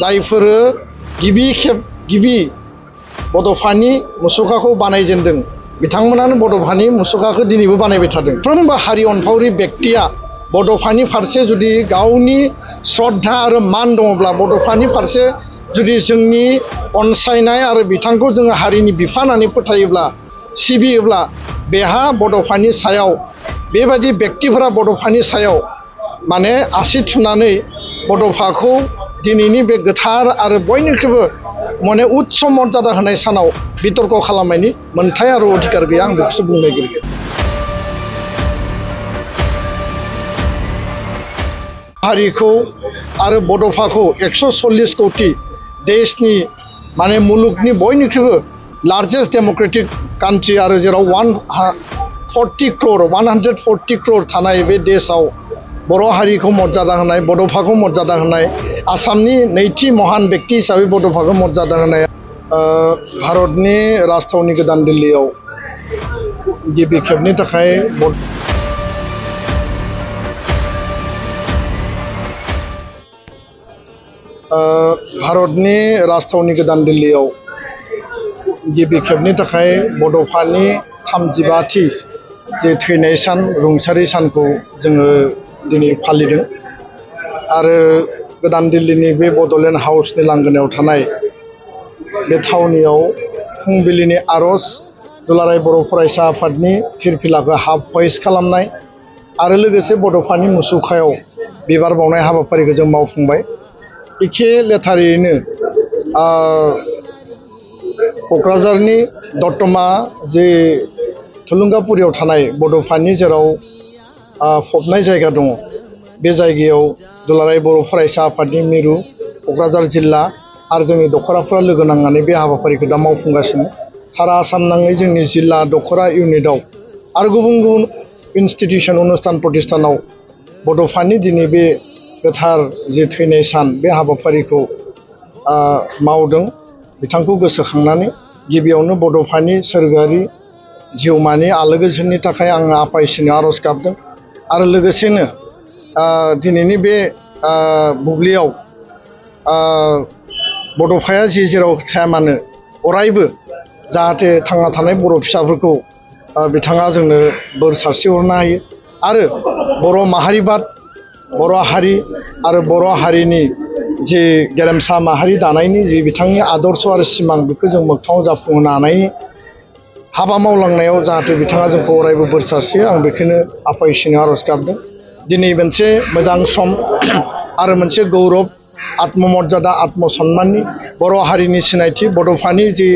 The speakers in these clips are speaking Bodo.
जायफोर गिबि बड'फानि मुसुखाखौ बानायजेनदों बिथांमोनानो बड'फानि मुसुखाखौ दिनैबो बानायबाय थादों। मोनफ्रोमबो हारि अनफावरि व्यक्तिया बड'फानि फारसे जुदि गावनि श्रद्धा आरो मान दङब्ला, बड'फानि फारसे जुदि जोंनि अनसायनाय आरो बिथांखौ जोङो हारिनि बिफा होननानै फोथायोब्ला, सिबियोब्ला, बेहा बड'फानि सायाव बेबायदि व्यक्तिफोरा बड'फानि सायाव माने आसि थुनानै बड'फाखौ दिनैनि बे गोथार आरो बयनिख्रुइबो माने उच्च मर्यादा होनाय सानाव बितर्क खालामनायनि मोन्थाय आरो अधिकार गैया, आं बेखौसो बुंनो नागिरो। हारिखौ आरो बड'फाखौ 140 कौटि देशनि माने मुलुगनि बयनिख्रुइबो लार्जेस्ट डेम'क्रेटिक कान्ट्रि आरो जेराव 140 crore थानाय बे देशआव बर' हारिखौ मर्यादा होनाय, बड'फाखौ मर्यादा होनाय, आसामनि नैथि महान व्यक्ति हिसाबै बड'फाखौ मर्यादा होनाय भारतनि राजथावनि गोदान दिल्लीयाव गिबि खेबनि थाखाय भारतनि राजथावनि गोदान दिल्लीयाव गिबि खेबनि थाखाय बड'फानि 35थि जे थैनाय सान, रुंसारि सानखौ जोङो दिनै फालिदों। आरो गोदान दिल्लीनि बे बड'लेण्ड हाउसनि लांगोनायाव थानाय बे थावनियाव फुंबिलिनि आर'ज, दुलाराय बर' फरायसा आफादनि फिरफिलाखौ हाफ हइस्ट खालामनाय आरो लोगोसे बड'फानि मुसुखायाव बिबार बावनाय हाबाफारिखौ जों मावफुंबाय। एखे लेथारैनो क'क्राझारनि दतमा जे थुलुंगापुरियाव थानाय बड'फानि जेराव फबनाय जायगा दङ, बे जायगायाव दुलाराय बर' फरायसा आफादनि मिरु, क'क्राझार जिल्ला आरो जोंनि दख'राफ्रा लोगो नांनानै बे हाबाफारिखौ दा मावफुंगासिनो। सारा आसाम नाङै जोंनि जिल्ला दख'रा इउनिटआव आरो गुबुन गुबुन इनस्टिटिउसन, अनुस्थान प्रतिष्ठानाव बड'फानि दिनै बे गोथार जे थैनाय सान, बे हाबाफारिखौ मावदों। बिथांखौ गोसोखांनानै गिबियावनो बड'फानि सोरगोआरि जिउमानि आलो गोजोननि थाखाय आङो आफा इसोरनि आर'ज गाबदों। आरो लोगोसेनो दिनैनि बे बुब्लियाव बड'फाया जेराव थाया मानो अरायबो जाहाथे थांना थानाय बर' फिसाफोरखौ बिथाङा जोंनो बोर सारस्रिहरनो हायो आरो बर' माहारिबाद, बर' हारि आरो बर' हारिनि जे गेरेमसा माहारि दानायनि जे बिथांनि आदर्श आरो सिमां, बेखौ जों मोगथाङाव जाफुंहोनो हानायनि हाबा मावलांनायाव जाहाथे बिथाङा जोंखौ अरायबो बोर सारस्रियो, आं बेखौनो आफा इसोरनि आर'ज गाबदों। दिनै मोनसे मोजां सम आरो मोनसे गौरब, आत्ममर्यादा, आत्मसन्माननि बर' हारिनि सिनायथि, बड'फानि जि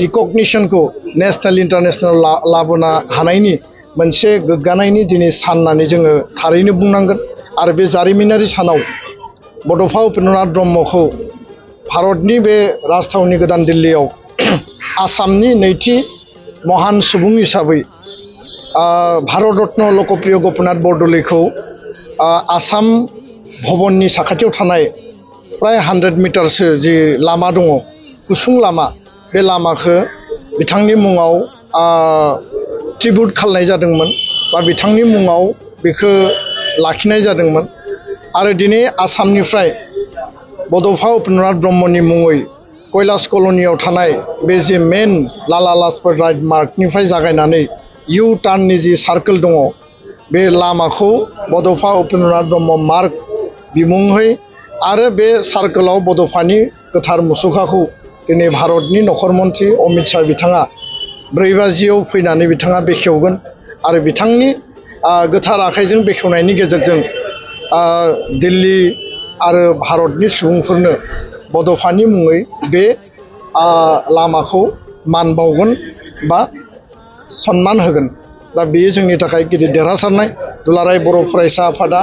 रिकगनिसनखौ नेसनेल इन्टारनेसनेल लाबोनो हानायनि मोनसे गोग्गानायनि दिनै सान होननानै जोङो थारैनो बुंनांगोन। आरो बे जारिमिनारि सानाव बड'फा उपेन्द्रनाथ ब्रह्मखौ भारतनि बे राजथावनि गोदान दिल्लीयाव आसामनि नैथि महान सुबुं हिसाबै भारत रत्न लकप्रिय गपिनाथ बरदलैखौ आसाम भवननि साखाथियाव थानाय प्राय 100 मिटारसो जि लामा दङ, गुसुं लामा, बे लामाखौ बिथांनि मुङाव ट्रिबिउट खालामनाय जादोंमोन बा बिथांनि मुङाव बेखौ लाखिनाय जादोंमोन। आरो दिनै आसामनिफ्राय बड'फा उपेन्द्रनाथ ब्रह्मनि मुङै कैलाश कल'नियाव थानाय बे जे मेन लाला लाजपत राय मार्गनिफ्राय जागायनानै इउ टार्ननि जि सार्कोल दङ, बे लामाखौ बड'फा उपेन्द्रनाथ ब्रह्म मार्ग बिमुङै आरो बे सार्कोलाव बड'फानि गोथार मुसुखाखौ दिनै भारतनि नखर मन्थ्रि अमित शाह बिथाङा 4 बाजियाव फैनानै बिथाङा बेखेवगोन। आरो बिथांनि गोथार आखाइजों बेखेवनायनि गेजेरजों दिल्ली आरो भारतनि सुबुंफोरनो बड'फानि मुङै बे लामाखौ मान बावगोन बा सन्मान होगोन। दा बेयो जोंनि थाखाय गिदिर देरहासारनाय। दुलाराय बर' फरायसा आफादा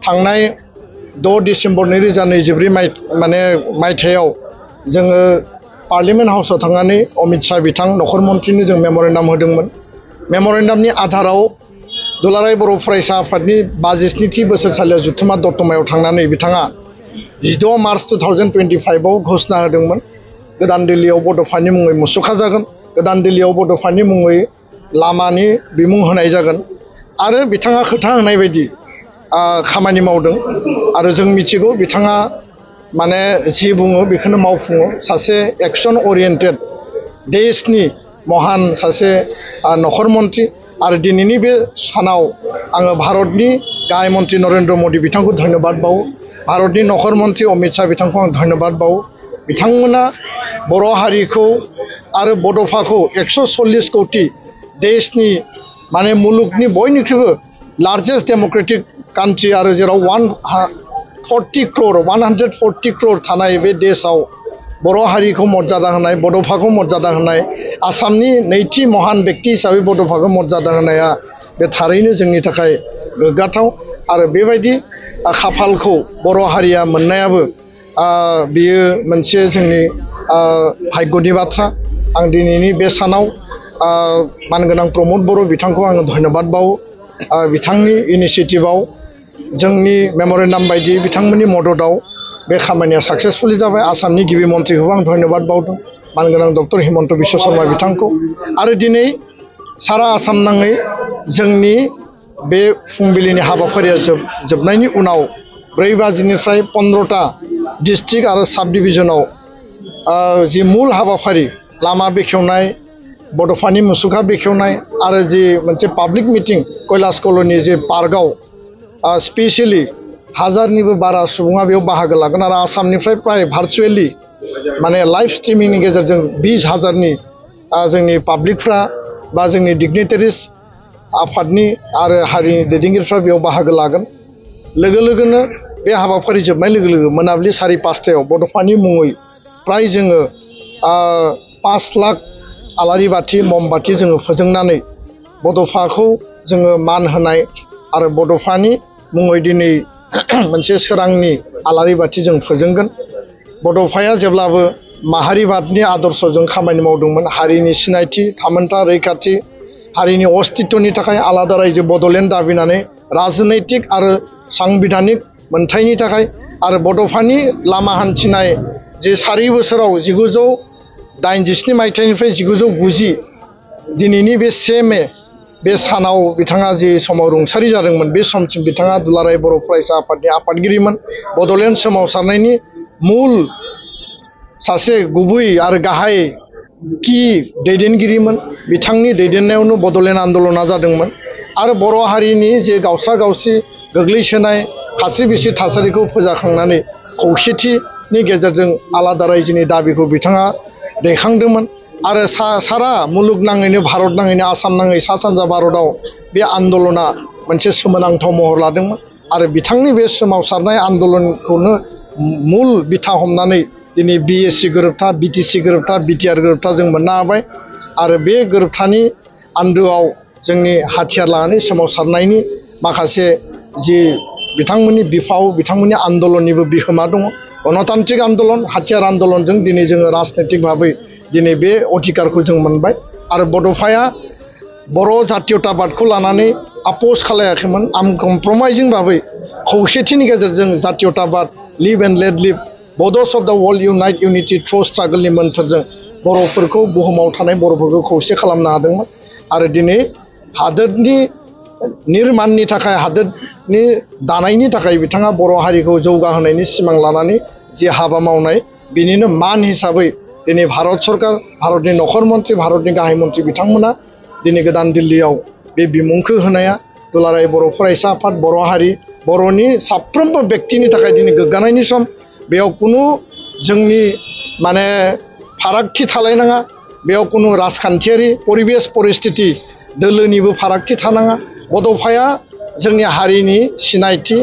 थांनाय 6 डिसेम्बर 2024 मायथाइयाव जोङो पार्लियामेन्ट हाउसआव थांनानै अमित शाह बिथां नखर मन्थ्रिनो जों मेम'रेन्डाम होदोंमोन। मेम'रेन्डामनि आधाराव दुलाराय बर' फरायसा आफादनि 52थि बोसोरसालियाव जुथुमा दतमायाव थांनानै बिथाङा 16 मार्च 2025आव घोषणा होदोंमोन, गोदान दिल्लीयाव बड'फानि मुङै मुसुखा जागोन, गोदान दिल्लीयाव बड'फानि मुङै लामानि बिमुं होनाय जागोन। आरो बिथाङा खोथा होनाय बायदि खामानि मावदों। आरो जों मिथिगौ बिथाङा माने जि बुङो बेखौनो मावफुङो सासे एक्शन ओरिएन्टेड देशनि महान सासे नखर मन्त्रि आरो दिनैनि बे सानाव आङो भारतनि गाहाय मन्त्रि नरेन्द्र मोदी बिथांखौ धन्यबाद बावो भारतनि नखर मन्त्रि अमित शाह बिथांखौ आं धन्यबाद बावो बिथांमोना बर' हारिखौ आरो बड'फाखौ 140 कौटि देशनि माने मुलुगनि बयनिख्रुइबो लार्जेस्ट डेमोक्रेटिक कान्ट्रि आरो जेराव 140 crore थानाय बे देशआव बर' हारिखौ मर्यादा होनाय बड'फाखौ मर्यादा होनाय आसामनि नैथि महान व्यक्ति हिसाबै बड'फाखौ मर्यादा होनाया बे थारैनो जोंनि थाखाय गोग्गाथाव आरो बेबायदि खाफालखौ बर' हारिया मोननायाबो बियो मोनसे जोंनि भाग्यनि बाथ्रा आं दिनैनि बे सानाव मानगोनां प्रमद बर' बिथांखौ आङो धन्यबाद बावो बिथांनि इनिशिएटिभआव जोंनि मेम'रेन्डाम बायदि बिथांमोननि मददआव बे खामानिया साक्सेसफुलि जाबाय आसामनि गिबि मन्थ्रिखौबो आं धन्यबाद बावदों मानगोनां डक्टर हिमन्त बिश्व शर्मा बिथांखौ आरो दिनै सारा आसाम नाङै जोंनि बे फुंबिलिनि हाबाफारिया जोबनायनि उनाव 4 बाजिनिफ्राय 15टा डिस्ट्रिक्ट आरो साब डिभिजनाव जि मुल हाबाफारि लामा बेखेवनाय बड'फानि मुसुखा बेखेवनाय आरो जि मोनसे पाब्लिक मिटिं कैलाश कल'नि जे पार्कआव स्पेशली 1000निबो बारा सुबुङा बेयाव बाहागो लागोन आरो आसामनिफ्राय प्राय भार्चुवेलि माने लाइभ स्ट्रिमिंनि गेजेरजों 20,000नि जोंनि पाब्लिकफ्रा बा जोंनि डिगनिटारिस आफादनि आरो हारिनि दैदेनगिरिफ्रा बेयाव बाहागो लागोन लोगो लोगोनो बे हाबाफारि जोबनाय लोगो लोगो मोनाबिलि 5:30 बड'फानि मुङै प्राय जोङो 5 लाख आलारि बाथि ममबाथि जोङो फोजोंनानै बड'फाखौ जोङो मान होनाय आरो बड'फानि मुङै दिनै मोनसे सोरांनि आलारि बाथि जों फोजोंगोन बड'फाया जेब्लाबो माहारिबादनि आदर्शजों खामानि मावदोंमोन हारिनि सिनायथि थामोनथा रैखाथि हारिनि अस्तित्वनि थाखाय आलादा रायजो बड'लेण्ड दाबिनानै राजनैतिक आरो सांबिधानिक मोनथायनि थाखाय आरो बड'फानि लामा हान्थिनाय जे 4 बोसोराव 1987 मायथाइनिफ्राय 1990 दिनैनि बे 1 मे बे सानाव बिथाङा जे समाव रुंसारि जादोंमोन बे समसिम बिथाङा दुलाराय बर' फरायसा आफादनि आफादगिरिमोन बड'लेण्ड सोमावसारनायनि मुल सासे गुबै आरो गाहाय की दैदेनगिरिमोन बिथांनि दैदेननायावनो बड'लेण्ड आन्दलना जादोंमोन आरो बर' हारिनि जे गावसा गावसि गोग्लैसोनाय खास्रि बिस्रि थासारिखौ फोजाखांनानै खौसेथिनि गेजेरजों आलादा रायजोनि दाबिखौ बिथाङा दैखांदोंमोन आरो सारा मुलुगनाङैनो भारत नाङैनो आसाम नाङै सा सानजा भारतआव बे आन्दलना मोनसे सोमोनांथाव महर लादोंमोन आरो बिथांनि बे सोमावसारनाय आन्दलनखौनो मुल बिथा हमनानै दिनै बिएससि गोरोबथा बिटिसि गोरोबथा बिटिआर गोरोबथा जों मोननो हाबाय आरो बे गोरोबथानि आन्दोआव जोंनि हाथियार लानानै सोमावसारनायनि माखासे जि बिथांमोननि बिफाव बिथांमोननि आन्दलननिबो बिहोमा दङ गणतान्त्रिक आन्दलन हाथियार आन्दलनजों दिनै जोङो राजनैतिक भाबै दिनै बे अधिकारखौ जों मोनबाय आरो बड'फाया बर' जातीयताबादखौ लानानै आपोज खालायाखैमोन आनकमप्रमाइजिं भाबै खौसेथिनि गेजेरजों जातीयताबाद live and let live Bodos of the world unite unity through स्ट्रागलनि मोन्थोरजों बर'फोरखौ बुहुमाव थानाय बर'फोरखौ खौसे खालामनो हादोंमोन आरो दिनै हादोरनि निर्माणनि थाखाय हादोरनि दानायनि थाखाय बिथाङा बर' हारिखौ जौगाहोनायनि सिमां लानानै जि हाबा मावनाय बिनिनो मान हिसाबै दिनै भारत सरकार भारतनि नखर मन्त्रि भारतनि गाहाय मन्त्रि बिथांमोना दिनै गोदान दिल्लीयाव बे बिमुंखौ होनाया दुलाराय बर' फरायसा आफाद बर' हारि बर'नि साफ्रोमबो व्यक्तिनि थाखाय दिनै गोग्गानायनि सम बेयाव कुनु जोंनि माने फारागथि थालायनाङा बेयाव कुनु राजखान्थियारि परिबेस परिस्थिति दोलोनिबो फारागथि थानाङा बड'फाया जोंनि हारिनि सिनायथि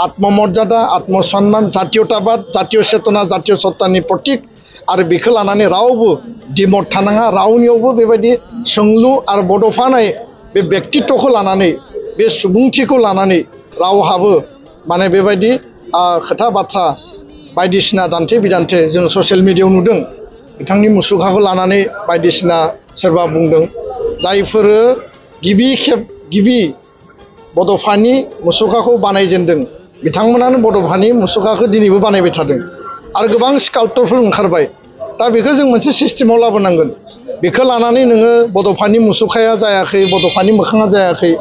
आत्ममर्यादा आत्मसन्मान जातीयताबाद जातीय चेतना जातीय सत्तानि प्रतीक आरो बेखौ लानानै रावबो दिमत थानाङा रावनियावबो बेबायदि सोंलु आरो बड'फानाय बे व्यक्तित्वखौ लानानै बे सुबुंथिखौ लानानै रावहाबो माने बेबायदि खोथा बाथ्रा बायदिसिना दान्थे बिदान्थे जों ससियेल मिडियायाव नुदों बिथांनि मुसुखाखौ लानानै बायदिसिना सोरबा बुंदों जायफोरो गिबि बड'फानि मुसुखाखौ बानायजेनदों बिथांमोनानो बड'फानि मुसुखाखौ दिनैबो बानायबाय थादों आरो गोबां स्काल्पटरफोर ओंखारबाय दा बेखौ जों मोनसे सिस्टेमाव लाबोनांगोन बेखौ लानानै नोङो बड'फानि मुसुखाया जायाखै बड'फानि मोखाङा जायाखै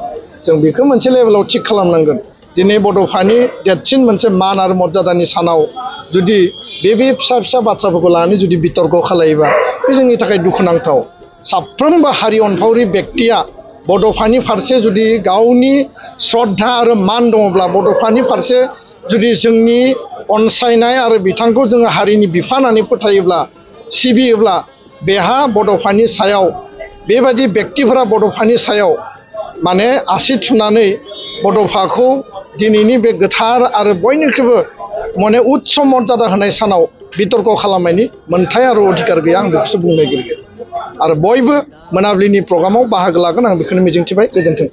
जों बेखौ मोनसे लेभेलाव थिक खालामनांगोन दिनै बड'फानि देरसिन मोनसे मान आरो मर्यादानि सानाव जुदि बे फिसा फिसा बाथ्राफोरखौ लानानै जुदि बितर्क खालायोबा बे जोंनि थाखाय दुखुनांथाव साफ्रोमबो हारि अनफावरि बेक्तिया बड'फानि फारसे जुदि गावनि श्रद्धा आरो मान दङब्ला बड'फानि फारसे जुदि जोंनि अनसायनाय आरो बिथांखौ जोङो हारिनि बिफा होननानै फोथायोब्ला सिबियोब्ला बेहा बड'फानि सायाव बेबायदि बेक्तिफोरा बड'फानि सायाव माने आसि थुनानै बड'फाखौ दिनैनि बे गोथार आरो बयनिख्रुइबो माने उच्च मर्यादा होनाय सानाव बितर्क खालामनायनि मोन्थाय आरो अधिकार गैया आं बेखौसो बुंनो नागिरो आरो बयबो मोनाबिलिनि प्रग्रामाव बाहागो लागोन आं बेखौनो मिजिंथिबाय गोजोन्थों।